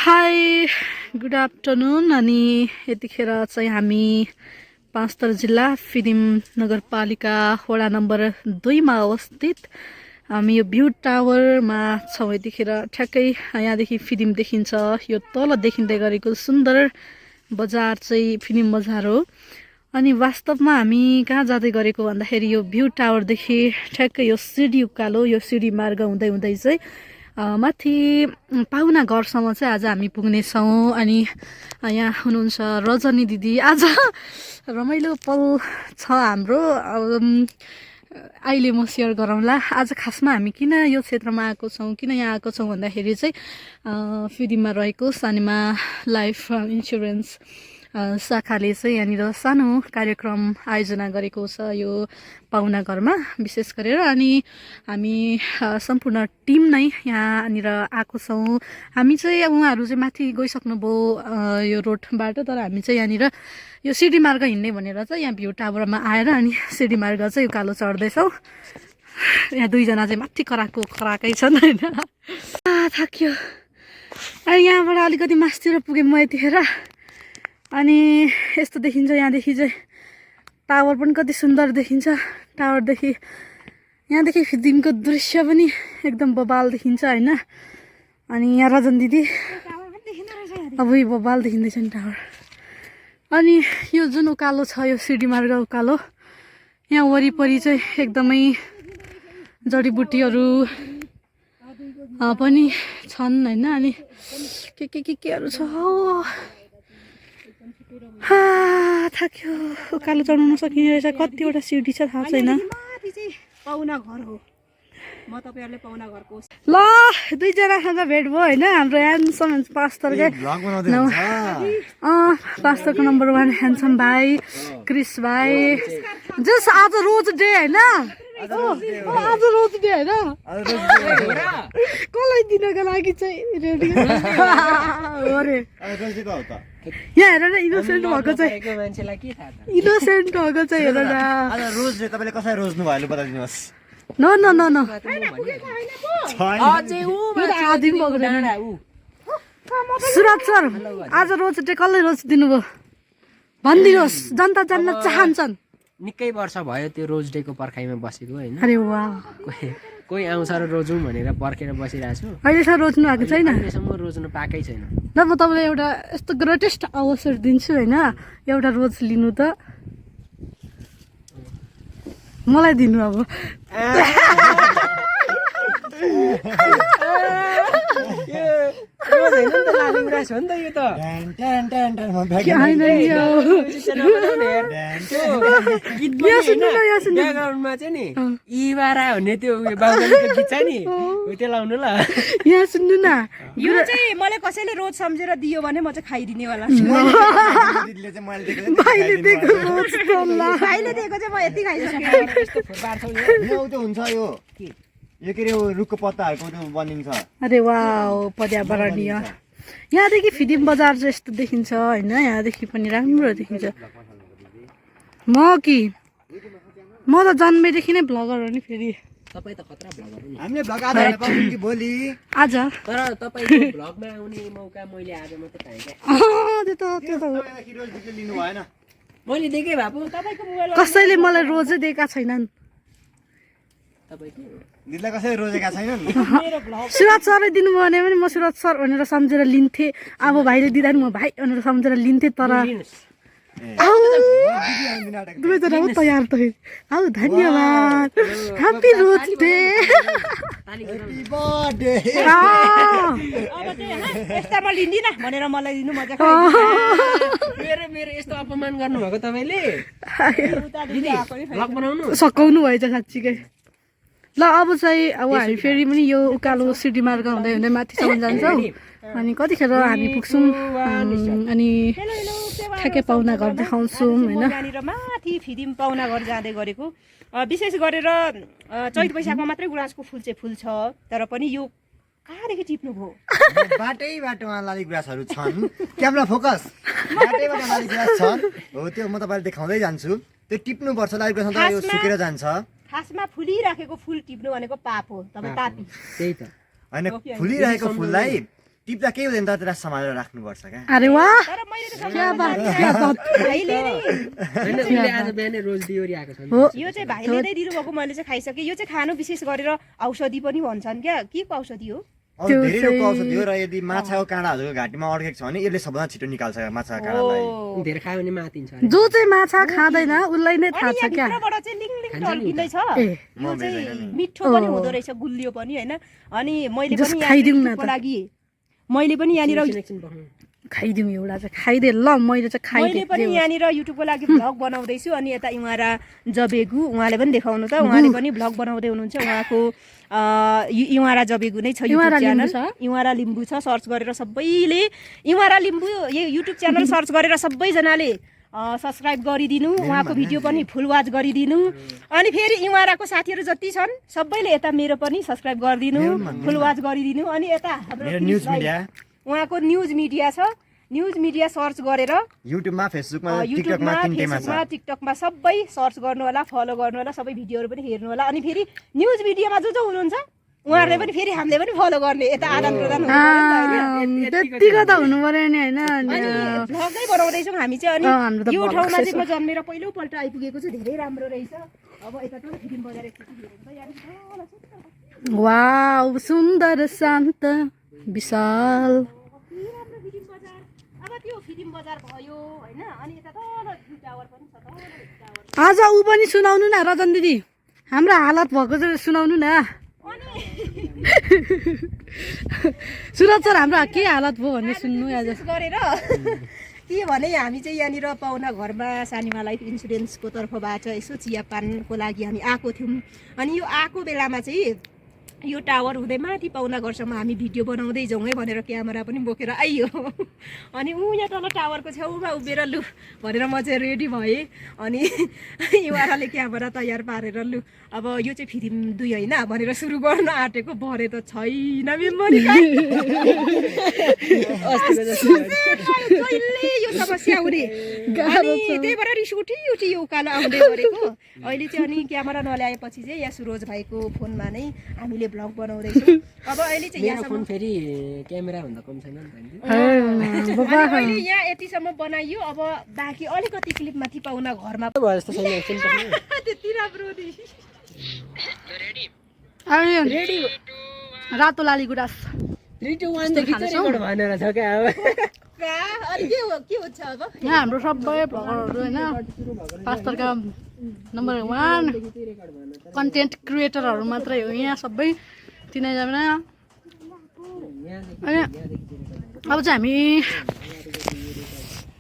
High good afternoon अनि यतिखेर चाहिँ हामी पाँचथर जिल्ला फिदिम नगरपालिका वडा नम्बर 2 मा अवस्थित हामी यो भ्यू टावरमा छौँ। यतिखेर ठ्याक्कै यहाँदेखि फिदिम देखिन्छ। यो तल देखिँदै गरेको सुन्दर बजार चाहिँ फिदिम बजार हो। अनि वास्तवमा हामी कहाँ जाँदै गरेको भन्दाखेरि यो भ्यू टावरदेखि ठ्याक्कै यो सिडी उकालो यो सिडी मार्ग हुँदै हुँदै चाहिँ माथि पाहुना घरसम्म चाहिँ आज हामी पुग्नेछौँ। अनि यहाँ हुनुहुन्छ रजनी दिदी। आज रमाइलो पल छ हाम्रो। अहिले म सेयर गरौँला आज खासमा हामी किन यो क्षेत्रमा आएको छौँ, किन यहाँ आएको छौँ भन्दाखेरि चाहिँ फिदिममा रहेको सानिमा लाइफ इन्सुरेन्स शाखाले चाहिँ यहाँनिर सानो कार्यक्रम आयोजना गरेको छ यो पाहुना घरमा विशेष गरेर। अनि हामी सम्पूर्ण टिम नै यहाँनिर आएको छौँ। हामी चाहिँ उहाँहरू चाहिँ माथि गइसक्नुभयो यो रोडबाट, तर हामी चाहिँ यहाँनिर यो सिडी मार्ग हिँड्ने भनेर चाहिँ यहाँ भ्यू टावरमा आएर अनि सिडी मार्ग चाहिँ उकालो चढ्दैछौँ। यहाँ दुईजना चाहिँ माथि कराएकै छन् होइन। थाक्यो। अनि यहाँबाट अलिकति मासतिर पुगेँ म यतिखेर। अनि यस्तो देखिन्छ यहाँदेखि चाहिँ टावर पनि कति सुन्दर देखिन्छ। टावरदेखि यहाँदेखि फिदिमको दृश्य पनि एकदम बबाल देखिन्छ होइन। अनि यहाँ रजन दिदी अब बबाल देखिँदैछ नि टावर। अनि यो जुन उकालो छ यो सिडी मार्ग उकालो, यहाँ वरिपरि चाहिँ एकदमै जडीबुटीहरू पनि छन् होइन। अनि केहरू छ। थाक्यो। उकालो चढ्नु नसकिने रहेछ। कतिवटा सिडी छ थाहा छैन। पाहुना घर हो। म तपाईहरुले पाहुना घरको ल दुईजनासँग भेट भयो होइन। हाम्रो ह्यान्डसम पास्तरकै पास्तरको नम्बर 1 ह्यान्डसम भाइ क्रिस भाइ। जस आज रोज डे होइन। आज रोज डे होइन। कसलाई दिनको लागि चाहिँ रेडी अरे यहाँ हेर न इनोसेन्ट भएको चाहिँ इनोसेन्ट भएको चाहिँ हेर न। रोज डे तपाईले कसरी रोज्नु भयो बताइदिनुहोस्। न न न न सुरज सर आज रोज डे कसले रोज दिनुभयो भनिदिनुहोस्। जनता जान्न चाहन्छन्। निकै वर्ष भयो त्यो रोज डे को पर्खाइमा बसेको होइन। अरे वाह। कोही आउँछ र रोजौँ भनेर पर्खेर बसिरहेको छु। अहिलेसम्म रोज्नु भएको छैन। अहिलेसम्म रोज्नु पाएकै छैन। ल म तपाईँलाई एउटा यस्तो ग्रेटेस्ट अवसर दिन्छु होइन। एउटा रोज लिनु त मलाई दिनु अब। यहाँ सुन्नु न, यो चाहिँ मलाई कसैले रोज सम्झेर दियो भने म चाहिँ खाइदिने वाला। भाइले दिएको रोज भाइले दिएको चाहिँ म यति खाइदिन्छु। हुन्छ यो के रे रुखको पत्ताहरूको त्यो बनिन्छ। अरे वाह पर्यावरणीय। यहाँदेखि फिदिम बजार चाहिँ यस्तो देखिन्छ होइन। यहाँदेखि पनि राम्रो देखिन्छ। म त जन्मेदेखि नै भ्लगर हो नि। फेरि तपाई त खतरा भ्लगर हो नि। हामीले भ्लग आधारमा पाउँछौँ कि भोलि आज तर तपाईको भ्लगमा आउने मौका मैले आज मात्र पाएँ क्या। त्यो त रोज भिडियो लिनु भएन। मैले देखेँ बाबु तपाईको मोबाइल कसैले मलाई रोजै दिएका छैनन्। तपाईको दिदीलाई कसैले रोजेका छैनन्। सुरज सरले दिनुभयो भने पनि म सुरज सर भनेर सम्झेर लिन्थेँ। अब भाइले दिँदा नि म भाइ भनेर सम्झेर लिन्थेँ। तर दुवैजना हो तयार त। हौ धन्यवाद। Happy rose day. यस्तामा लिँदिन भनेर मलाई दिनु मजा मेरो यस्तो अपमान गर्नुभएको तपाईँले। भ्लग बनाउनु सकाउनु भएछ साँच्चीकै। ल अब चाहिँ अब हामी फेरि पनि यो उकालो सिडी मार्ग हुँदै हुँदै माथिसम्म जान्छौँ। अनि कतिखेर हामी पुग्छौँ अनि ठ्याक्कै पाहुना घर देखाउँछौँ होइन। यहाँनिर माथि फिदिम पाहुना घर जाँदै गरेको। विशेष गरेर चैत वैशाखमा मात्रै गुराँसको फुल चाहिँ फुल्छ। तर पनि यो कहाँदेखि टिप्नु भयो? बाटैमा लाली गुराँसहरू छन्। Camera focus. बाटैबाट लाली गुराँस छन्। हो त्यो म तपाईँलाई देखाउँदै जान्छु। त्यो टिप्नुपर्छ। लाली गुराँसमा त यो सुकेर जान्छ। खासमा फुलिराखेको फुल टिप्नु भनेको पाप हो। तपाईँ पापी। त्यही त हैन फुलिरहेको फुललाई टिप्दा केही हुँदैन तर त्यसलाई सम्हालेर राख्नुपर्छ क्या अरे वाह तर मैले त क्या बात क्या बात भाइले नै होइन उसले आज बिहानै रोज दियोरी आएको छ नि। हो यो चाहिँ भाइले नै दिनुभएको मैले चाहिँ खाइसकेँ। यो चाहिँ खानु विशेष गरेर औषधि पनि भन्छन् क्या, के को औषधि हो? अरू धेरै रोगको औषधि हो र यदि माछाको काँडाहरूको घाँटीमा अड्केको छ भने यसले सबभन्दा छिटो निकाल्छ माछाको काँडालाई। ओ। धेरै खायो भने मातिन्छ अरे। जो चाहिँ माछा खाँदैन उसलाई नै थाहा अनि छ क्या यहाँभित्रबाट चाहिँ लिङ टल्किँदै छ। ए यो चाहिँ मिठो पनि हुँदो रहेछ, गुलियो पनि होइन। अनि मैले जस्ट पनि खाइदिउँ न युट्युबको लागि मैले पनि यहाँनिर एकछिन बस्नु। खाइदिउँ एउटा चाहिँ खाइदे ल मैले चाहिँ मैले पनि खाइदिएँ यहाँनिर युट्युबको लागि भ्लग बनाउँदैछु। अनि यता इमारा जबेगु उहाँले पनि देखाउनु त, उहाँले पनि भ्लग बनाउँदै हुनुहुन्छ। उहाँको इमारा जबेगु नै छ युट्युब इमारा लिम्बू च्यानल। छ? इमारा लिम्बू छ, सर्च गरेर सबैले इमारा लिम्बू यो युट्युब च्यानल सर्च गरेर सबैजनाले सब्सक्राइब गरिदिनु, उहाँको भिडियो पनि फुल वाच गरिदिनु। अनि फेरि इमाराको साथीहरू जति छन् सबैले यता मेरो पनि सब्सक्राइब गरिदिनु, फुल वाच गरिदिनु। अनि यता मेरो न्युज मिडिया उहाँको न्युज मिडिया छ, न्युज मिडिया सर्च गरेर युट्युबमा फेसबुकमा युट्युबमा टिकटकमा तिनटैमा छ। फेसबुकमा टिकटकमा सबै सर्च गर्नु होला, फलो गर्नु होला, सबै भिडियोहरू पनि हेर्नु होला। अनि फेरि न्युज मिडियामा जो जो हुनुहुन्छ उहाँहरूले पनि फेरि हामीले पनि फलो गर्ने, यता आदान प्रदान हुनु पर्यो नि त होइन। त्यतिको त हुनु पर्यो नि होइन अनि भ्लगै बनाउँदैछौँ हामी चाहिँ। अनि हाम्रो त यो भ्लग ठाउँमा सही चाहिँ म जन्मेर पहिलोपल्ट आइपुगेको चाहिँ धेरै राम्रो रहेछ। अब यता टोल फिल्म बजार एकचोटि हेरौँ त यहाँ। वाउ सुन्दर शान्त विशाल राम्रो फिल्म बजार। अब त्यो फिल्म बजार भयो होइन। अनि यता तल टावर पनि छ, तल टावर। आज ऊ पनि सुनाउनु न रजन दिदी हाम्रो हालत भएको चाहिँ सुनाउनु न सुरज सर हाम्रो के हालत भयो भन्ने सुन्नु आज विशेष गरेर के भने हामी चाहिँ यहाँनिर पाहुना घरमा सानिमा लाइफ इन्सुरेन्सको तर्फबाट यसो चियापानको लागि हामी आएको थियौँ। अनि यो आएको बेलामा चाहिँ यो टावर हुँदै माथि पाहुना घरसम्म हामी भिडियो बनाउँदै जाउँ है भनेर क्यामेरा पनि बोकेर आइयो। अनि ऊ यहाँ तल टावरको छेउमा उभिएर लु भनेर म चाहिँ रेडी भएँ। अनि युवाले क्यामेरा तयार पारेर लु अब यो चाहिँ फिल्म 2 होइन भनेर सुरु गर्न आँटेको, भरे त छैन मेमोरी जहिले यो समस्या हुने। अनि त्यही भएर रिस उठी यो उकालो आउँदै गरेको। अहिले चाहिँ अनि क्यामेरा नल्याएपछि चाहिँ यहाँ सुरोज भाइको फोनमा नै हामीले भ्लग बनाउँदैछौँ। अब अहिले चाहिँ मेरो फोन यहाँसम्म फेरि क्यामेरा भन्दा कम छैन नि त। अनि अहिले यहाँ यतिसम्म बनाइयो। अब बाँकी अलिकति क्लिप माथि पाहुना घरमा भयो जस्तो छैन एकछिन बस्नु। त्यति राम्रो नि। रेडी रातो लाली गुराँस 3 2 1 देखि रेकर्ड भनेर छ क्या अब। अनि के हुन्छ अब? यहाँ हाम्रो सबै भ्लगरहरू होइन पास्तरका नम्बर 1 कन्टेन्ट क्रिएटरहरू मात्रै हो यहाँ सबै तिनैजना। अनि अब चाहिँ हामी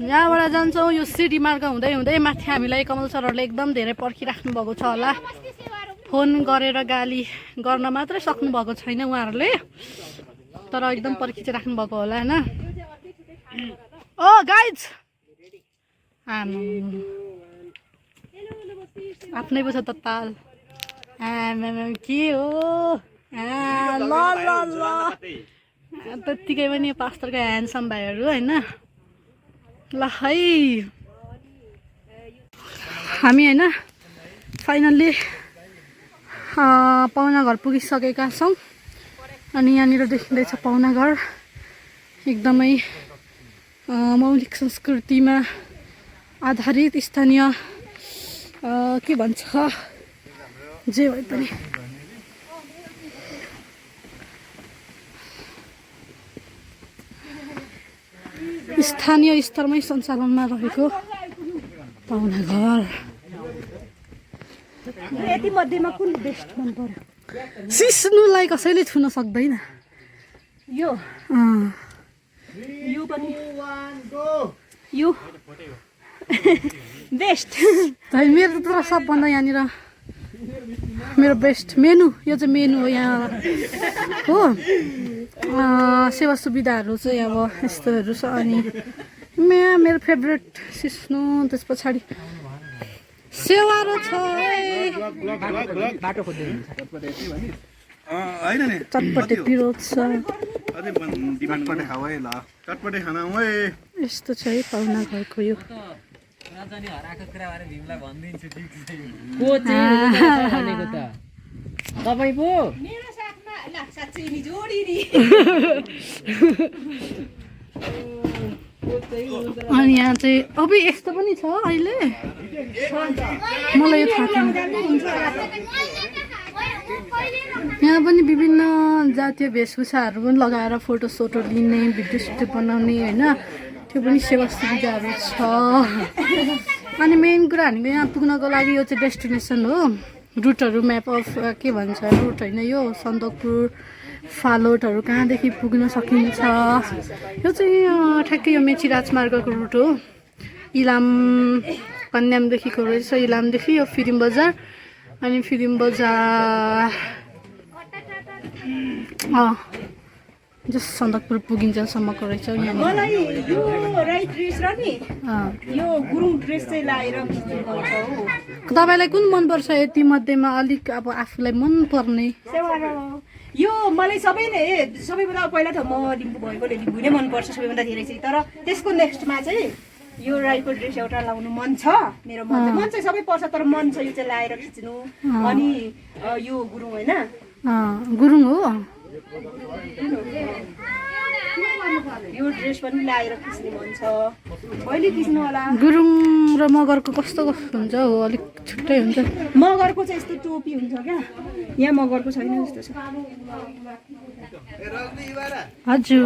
यहाँबाट जान्छौँ। यो सिटी मार्ग हुँदै हुँदै माथि हामीलाई कमल सरहरूले एकदम धेरै पर्खिराख्नु भएको छ होला। फोन गरेर गाली गर्न मात्रै सक्नुभएको छैन उहाँहरूले, तर एकदम पर्खि चाहिँ राख्नु भएको होला होइन। ओ गाइज आफ्नै पो छ त ताल के हो ल ल ल त्यत्तिकै पनि पास्तरको ह्यान्डसम भाइहरू होइन। ल है हामी होइन फाइनल्ली पाहुना घर पुगिसकेका छौँ। अनि यहाँनिर देखिँदैछ पाहुना घर एकदमै मौलिक संस्कृतिमा आधारित स्थानीय के भन्छ जे भए पनि स्थानीय स्तरमै सञ्चालनमा रहेको पाहुना घर। यति मध्येमा कुन बेस्ट मन पर्यो? सिस्नुलाई कसैले छुन सक्दैन। यो यो पनि यो बेस्ट। मेरो त सबभन्दा यहाँनिर मेरो बेस्ट मेनु यो चाहिँ मेनु हो यहाँ हो। सेवा सुविधाहरू चाहिँ अब यस्तोहरू छ। अनि मेरो फेभरेट सिस्नु, त्यस पछाडि सेवारो छ, बाटो खोज्दै चटपटे पिरो छ। यस्तो छ है पाहुना घरको यो। को चाहिँ भनेको त तपाईँ पो मेरो साथमा ल साँच्चै नि जोडी नि अनि यहाँ चाहिँ अब यस्तो पनि छ अहिले मलाई यो थाहा छैन यहाँ पनि विभिन्न जातीय वेशभूषाहरू पनि लगाएर फोटो सोटो लिने भिडियो सुटो बनाउने होइन त्यो पनि सेवा सुविधाहरू छ अनि मेन कुरा हामीले यहाँ पुग्नको लागि यो चाहिँ डेस्टिनेसन हो रुटहरू म्याप अफ के भन्छ रुट होइन यो सन्दकपुर फालोटहरू कहाँदेखि पुग्न सकिन्छ यो चाहिँ ठ्याक्कै यो मेची राजमार्गको रुट हो इलाम कन्यामदेखिको रहेछ इलामदेखि यो फिरिम बजार अनि फिरिम बजार जस सन्दकपुर पुगिन्जेलसम्मको रहेछ यहाँ मलाई यो राई ड्रेस र नि यो गुरुङ ड्रेस चाहिँ लाएर खिच्नु मन छ हो तपाईँलाई कुन मनपर्छ यति मध्येमा अलिक अब आफूलाई मनपर्ने यो मलाई सबैभन्दा पहिला त म लिम्बू भएकोले लिम्बू नै मनपर्छ सबैभन्दा धेरै चाहिँ तर त्यसको नेक्स्टमा चाहिँ यो राईको ड्रेस एउटा लाउनु मन छ मेरो मन चाहिँ सबै पर्छ तर मन छ यो चाहिँ लाएर खिच्नु अनि यो गुरुङ होइन गुरुङ हो यो ड्रेस पनि लाएर खिच्ने मन छ कहिले खिच्नु होला गुरुङ र मगरको कस्तो कस्तो हुन्छ हो अलिक छुट्टै हुन्छ मगरको चाहिँ यस्तो टोपी हुन्छ क्या यहाँ मगरको छैन जस्तो छ हजुर